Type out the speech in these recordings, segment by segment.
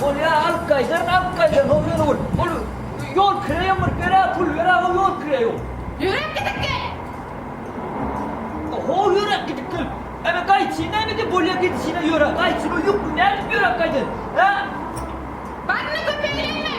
Bolýa alyp gaýdaryn alyp gaýdaryn ol ýöne ol ol ýol kireýem bir berä pul berä ol ýol kireý ol. Ýöräp gidip gel. Ho ýöräp gidip gel. Eme gaýtşy näme diýip bolýa gidişine ýöräp gaýtşyn o ýükli nädip ýöräp gaýdar hä? Baryny köpelgenme.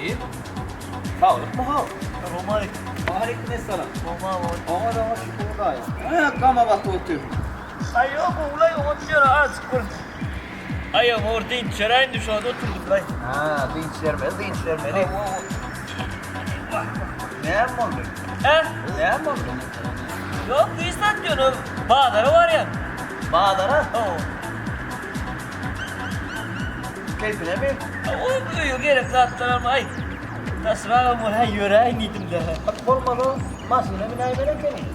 Inim, saglykmy how? Salowmaleýkim. Waleýkim essalam. Oňa oňa şükür Hudaýa. Hä, gama batyp otyrsyň. Aý ýok, ogulaý, oňa düşer azjyk bir. Aýagyň or dynç beräýin diýip şonda oturdym-laý. Hä, dynç bermeli, dynç bermeli. Näme boldy? Hä? Näme boldy? Ýok, hiç zat ýöne bazara barýan. Bazara? Hawa. Keýpinemi? O öýe gerek zatlar alma, aý. Daşragam bol, häý ýöräýin diýdim-de. Bolmasa maşyna münäýmeli ekeniň.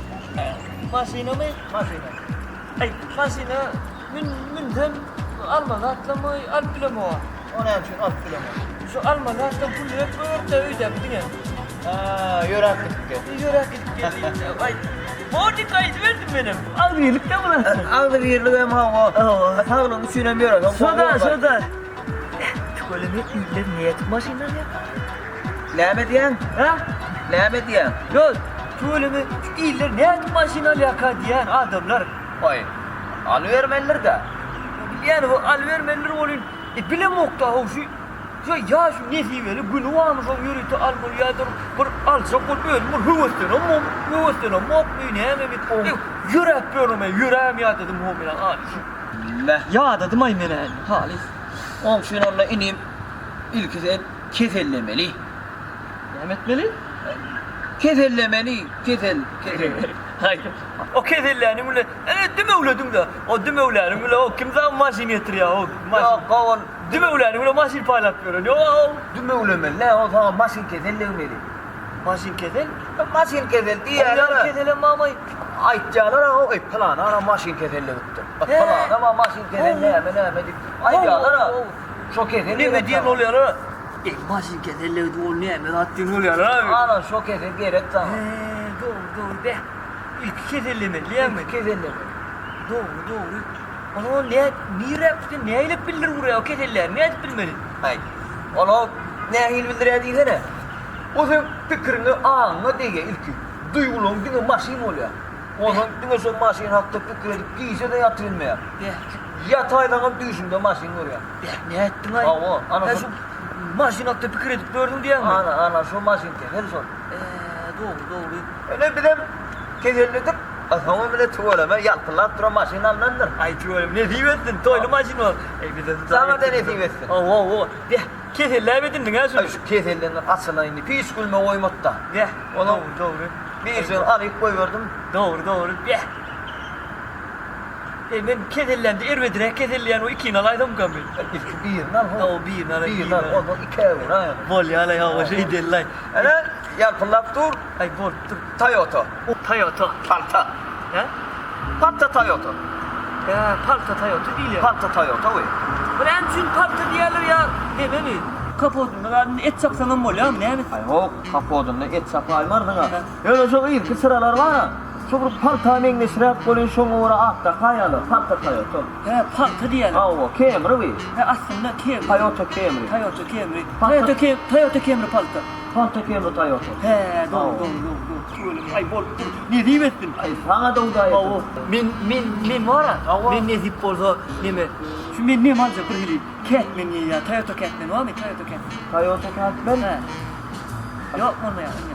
Maşynamy? Maşyna. Aý, maşyna mün, münsem almaly zatlamy alyp bilemok-a. O näme üçin alyp bilemok? Şu almaly zatlam pul berip goýardy-da öýdäki diňe. Hä, ýöräp gidip gel. Ýöräp gidip gel diýdim-de. Aý, bor diýip gaýdyberdim menem. Agzybirlik-dä bular. Agzybirlik hem hawa. Saglyk üçin hem ýöreseň. Şo-da, şo-da. Tüweleme iller nädip maşyn alýarka? Näme diýýäň? Hä? Näme diýýäň? Ýok, tüweleme iller nädip maşyn alýarka diýýän adamlar. Goý, alybermelidir-dä. Bilýän, o alybermelidir welin, e, bilemok-da, how şu şu ýa şu nesibeli güni barmy şoň ýörite almaly ýa-da bir aljak bolup özüm bir höweslenemok, höweslenemokmy, nämemi, e, ýöräp ýörme, ýöräm ýadadym ho men halys. Meh. Ýadadym-aý men-ä indi, halys. Oň üçin onda inim, ilki sen kesellemeli. Näme etmeli? Kesellemeli, kesel, kesel. Haý, o keselläniň bilen, ene dümewlediň-dä. O dümewläniň bilen o kim saňa maşyn getirýär, o maşyn. Ýok, ol Dümewläniň bilen maşyn paýlap ýören. Ýok, o. Dümewlemeli däl, ol saňa maşyn kesellegmeli. Maşyn kesel? Maşyn kesel diýýärler. Ol ýaly keselem barmy? Aýtýarlar-a, o, eý, pylany-a maşyn kesellegipdir. Pylany-a maşyn kesel näme, näme diýip aýdýarlar-a. Şo kesel Neme diýen bolýarlar? Eý, maşyn kesellegdi, ol näme zat diýen bolýarlar abi. Ana, şo kesel gerek saňa. He, dogry, dogry, beh. Ilki kesellemeli diýýäňmi? Ilki kesellemeli. Dogry, dogry. Onda ol nä, nirä, sen nähili bildirip urýar o keselläni, nädip bilmeli? Aý, ol-a nähili bildirýär diýsene. O seň pikiriňe, aňyňa degýär ilki. Duýgularyň diňe maşyn bolýar. Onsoň diňe şo maşyn hakda pikir edip gije-de ýatybilmeýär. Beh. Ýataýsaňam düýşüňde maşyn görýäň. Beh, nätdiň-aý? Hawa, ana Sen şo. şu maşyn hakda pikir edip gördüň diýýäňmi? Ana, ana, şo maşyn kesel şol. Eee, dogry, dogry. Ine bizem keselledik. A soňam bile tüweleme ýalpyldap duran maşyn alnandyr. Aý tüweleme nesip etsin, toýly maşyn bol. Eý bize Saňa-da nesip etsin. Hawa, hawa. Beh, keselläp edindiň-ä şuny. Aý şu keselden açylan indi hiç gülme goýmady-da. Beh, Onuň dogry, dogry. Birjigini alyp goýberdim. Dogry, dogry. Beh. Eý men kesellämde erbediräk keselleýän o ikini alaýsamkam men. Ilki birini al. Hawa, birini alaýyn. Birini al, ondan ikä öwräýerin. Bolýa-laý, hawa, şeýdeli-laý. Ene, ýalpyldap dur. Aý bolupdyr. Toyota. Toyota. Palta. Hä? Palta Toyota. Hä, palta Toyota diýilýär. Palta Toyota we. Bu näme üçin palta diýýärler ýa nememi? Kapodynda zadyny et çapsaňam bolýarmy näme? Aý hok, kapodynda et çapaýmarsyň-a. Ýöne şo yzky çyralar bar-a, şo bir palta meňzeşräk welin şoňa görä at dakaýýarlar, palta Toyota. Hä, palta diýýärler. Hawa, Camry bi. Hä, aslynda Camry. Toyota Camry. Toyota Camry. Toyota Cam, Toyota Camry palta. Palta Camry Toyota. Hä, dogry, dogry, dogry, dogry. Tüweleme, aý bolupdyr. Nesip etsin. Aý, saňa-da Hudaý etsin. Hawa, men, men, men bar-a, men nesip bolsa, neme, şu men neme aljak bir hili Kätmen diýýär, Toyota Kätmen barmy, Toyota Kätmen? Toyota Kätmen? Hä. Ýok bolmaýar, indi.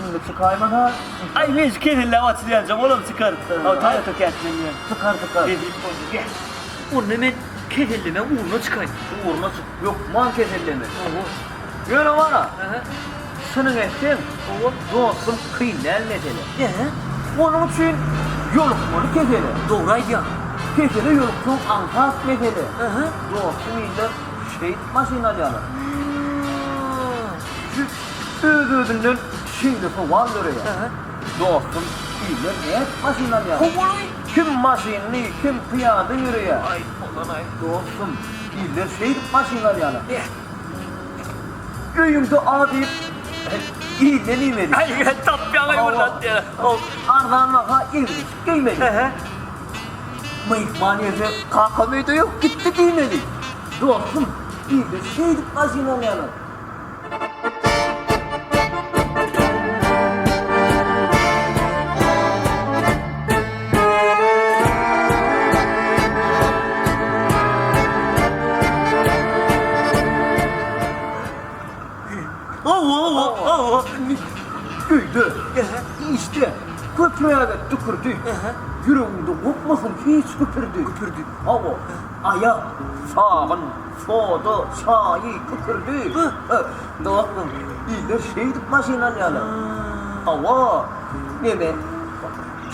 Indi çykaýmasa? Aý, men şu keselläp açylýanjam, olam çykar. Hawa, Toyota Kätmen diýýän. Çykar, çykar. Nesip bolsa, gel. Onda men kesellemeň ugruna çykaýyn. Ugruna çyk, hökman keselleme. Hawa. Ýöne bar-a, Aha. şunuň etseň, Hawa. dostum kyn däl mesele. Ä? Onuň üçin ýolukmaly kesele. Dogry aýdýaň. Kesele ýoluksaň aňsat mesele. Aha. Dostum iller şeýdip maşyn alýarlar. Şu öz-özünden şeýle sowal döreýär. Aha. Dostum iller nädip maşyn alýarlar? Hawa-laý. Kim maşynly, kim pyýada ýöreýär. Aý, bolan-aý. Dostum iller şeýdip maşyn alýarlar. Beh. Öýüňde a diýip ilden iýmeli. Aý, tapýaň-aý bir zat diýýär. Arzan baha egin-eşik geýmeli. Myhman gelse kakam öýde ýok gitdi diýmeli. Dostum, ilde şeýdip maşyn alýarlar. Öýde, işde köpräge tükürdi. Ýüregiňde gopmasyn hiç güpürdi. Güpürdi. Hawa, aýak, sabyn, soda, çaýy, kükürdi. Dostum, iller şeýdip maşyn alýarlar. Hawa, neme,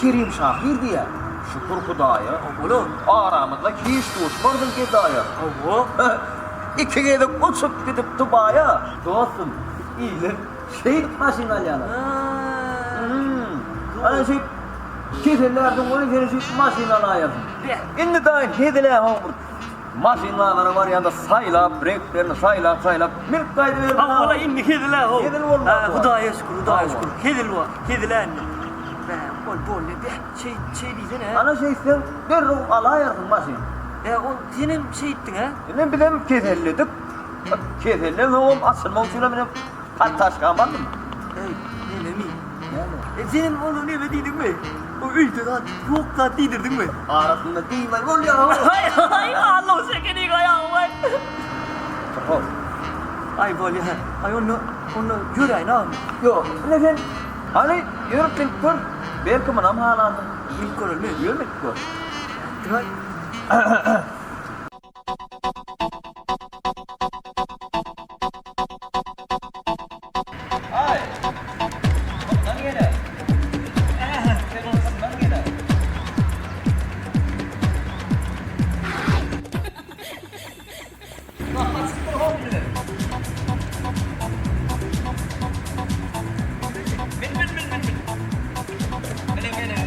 Kerim şahyr diýýär. Şükür Hudaýa. Ola. Aramyzda hiç duşmardyň gedaýa. Hawa. Iki gezek uçup gidip Dubaýa. Dostum, iller şeýdip maşyn alýarlar. Ana şeýdip kesellärsiň welin sen şeýdip maşyn alaýarsyň. Indi daýy hezil-ä bir Maşyn bazara barýanda saýlap, reňklerini saýlap-saýlap münüp gaýdyberdim. Hawa-la indi hezil-ä how. Hezil bolmaz. Hudaýa şükür, Hudaýa şükür. Hezil bor, hezil-ä indi. Bä, ol boldy. Beh, şeý, şeý diýsene. Ana şeýtseň derrew alaýarsyň maşyn. Bä, ol senem şeýtdiň-ä? Indi bizem keselledik. Keselden soňam açylmak üçinem ine kartaşkamy aldym. Eý, nememi? Näme? E, senem ony neme diýdiňmi? O öýde zat ýok zat diýdirdiňmi? Arasynda diýmeli bolýar. Aý, aý, Allahu şekeri aýagymy. Hop. Aý bolýar. Aý onda, onda ýöräýin agam. Ýok, ine sen hany ýörüp bilip gör. Belki munam halandyr. Bilip görelmi? Ýör bilip gör. Aý. Aý. Mundan gele. Sen mundan gele. Min min min min min. Mene mene.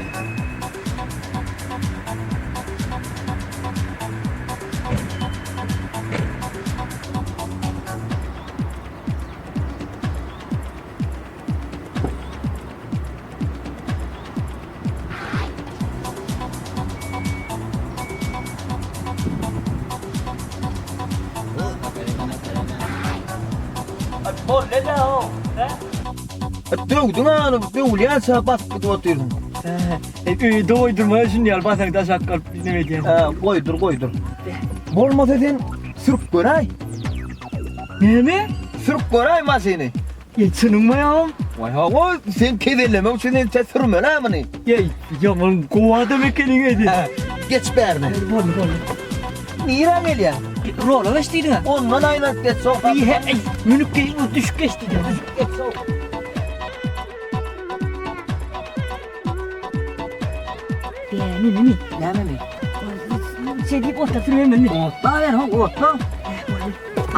Döwdüň any, döwülýänçä basyp gidip otyrsyň. Öýde goýdurmaýa şuny ýaly basaň daşak galyp neme edýän. Hä, goýdur, goýdur. Bolmasa sen sürüp göräý. Näme? Sürüp göräý maşyny. E, çynyňmy ýa? Waý hawa, sen kezellemek üçin entä sürmeli-ä muny. Ýeý, ýaman gowy adam ekeniň edi. Geç bärine. Boldy, boldy. Nirä gelýäň? Rola geç diýdiň-ä. Ondan aýlanyp geç, soň. Ýe, münüp geç, düşüp geç diýdiň. Düşüp geç, soň. Bä, nemi? Nämemi? Şey diýip otla sürmemi? Otla ber, ho, otla.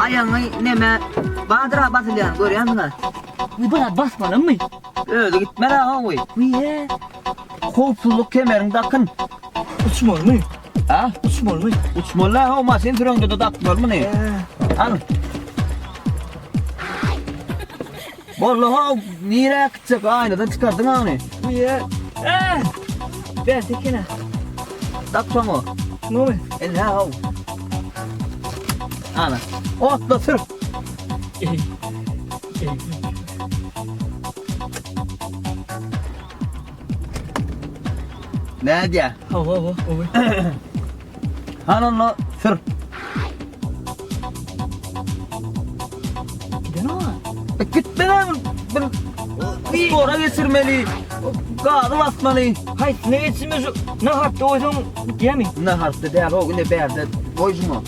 Aýagyňy neme badyra basylýan görýänsiň-ä. Bu biraz basmalymy? Özi gitmez-ä ho, Wiýe. Howpsuzlyk kemerini dakyn. Uçmalymy? Ha? Uçmalymy? Uçmaly-a, ho, maşyn süreňde-de dakmaly muny. Al. Boldy how, nirä gitjek, aýnadan çykardyň ony. Wiýe. Eh! Bäs ekene. Dak şoňa. Nome? Indi how. Ana. Otla sür. Ey. Ey. Nädýä? Hawa, hawa, hawa. Hany onda sür. Giden o. E, gitmene bir spora geçirmeli. Gazy basmaly. Haýsyna geçirme şu nahartda goýsaň gitýärmi? Nahartda däl, o ine bärde goý şuňa.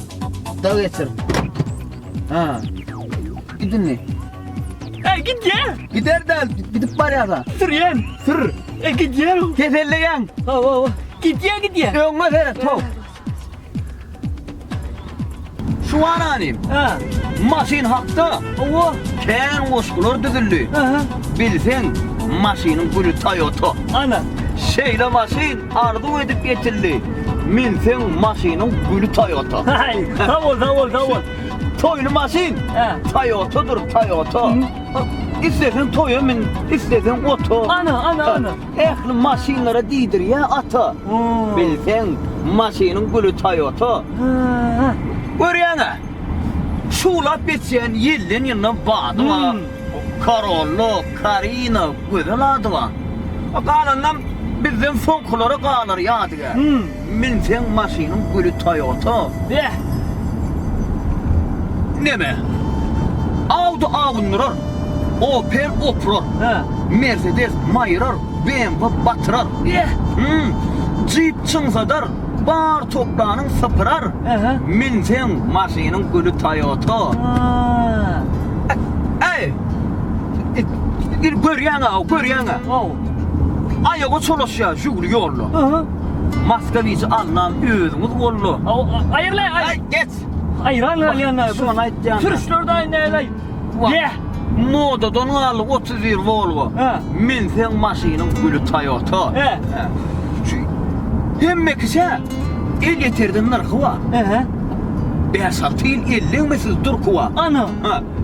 Da geçir. Ha. Gidinli. Ey gidýär. Gider däl, gidip barýar. Sürýän. Sür. E gidýär. Keselleýäň. Hawa, hawa. Gidýär, gidýär. Öňüňe seret, how. Şu ananym. Ha. Maşyn hakda Hawa. kän goşgular düzüldi. Aha. Bilseň, maşynyň güli Toyota. Ana. Şeýle maşyn arzuw edip ýetildi. Minseň maşynyň güli Toyota. Haý, sag bol, sag bol, sag bol. Toýly maşyn. Hä. Toyotadyr, Toyota. Isleseň toýa min, isleseň ota. Ana, ana, ana. Ähli maşynlara diýdirýär ata. Bilseň, maşynyň güli Toyota. Görýäň-ä, şuwlap geçýän ýelden ýyldan bady bar. Corolla, Carina gözel ady bar. Galanynam bizden soňkulara galar ýadygär. Münseň maşynyň güli Toyota. Beh. Neme? Audi awundyrar, Opel opurar, Mercedes maýyrar, BMW batyrar. Beh. Hum. Jeep çyňsadar, bar toplanyň sypyrar. Münseň maşynyň güli Toyota. Äý! Görýäň-ä, görýäň-ä. Aýaga çolaşýar Žiguli ýolda. Moskwiçi alnan özüňiz boldy. Aýyrlaý, aý. Aý, geç. Aýran galýan. Şony aýtýan. Sürüşler daýy nälaý. Ýeh. Modadan galdy 31 Volvo. Minseň maşynyň güli Toyota. He. Şu hemme kişä el ýeterden nyrhy bar. Ehe. 5-6 ýyl ellenmesiz durky bar. Ana.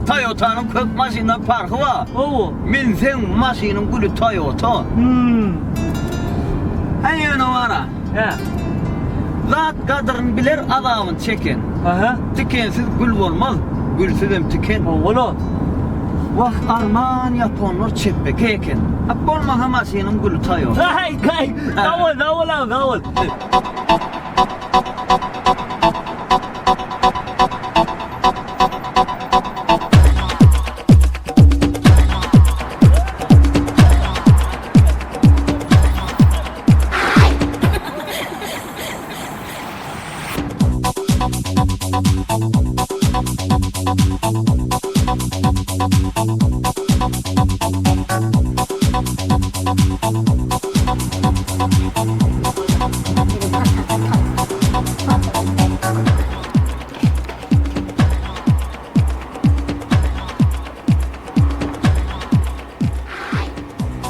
Toyotanyň köp maşyndan parhy bar. Hawa. Minseň maşynyň güli Toyota. Hmm. Häý ýöne bar-a. Hä. Zat gadyryn biler azabyn çeken. Aha. Tikensiz gül bolmaz, gülsüzem tiken. Hawa-la. Wah, arman ýaponlar çepbeke eken. A bolmasa maşynyň güli Toyota. Haý, haý. Sag bol, sag bol agam, sag bol.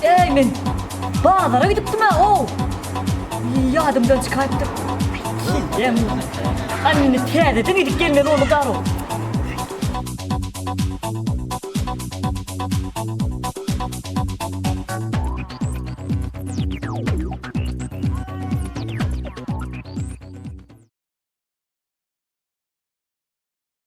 Eý men bazara gidipdim-ä ow. Ýadymdan çykaýypdyr. Aý, indi täzeden gidip gelmeli boldy garow.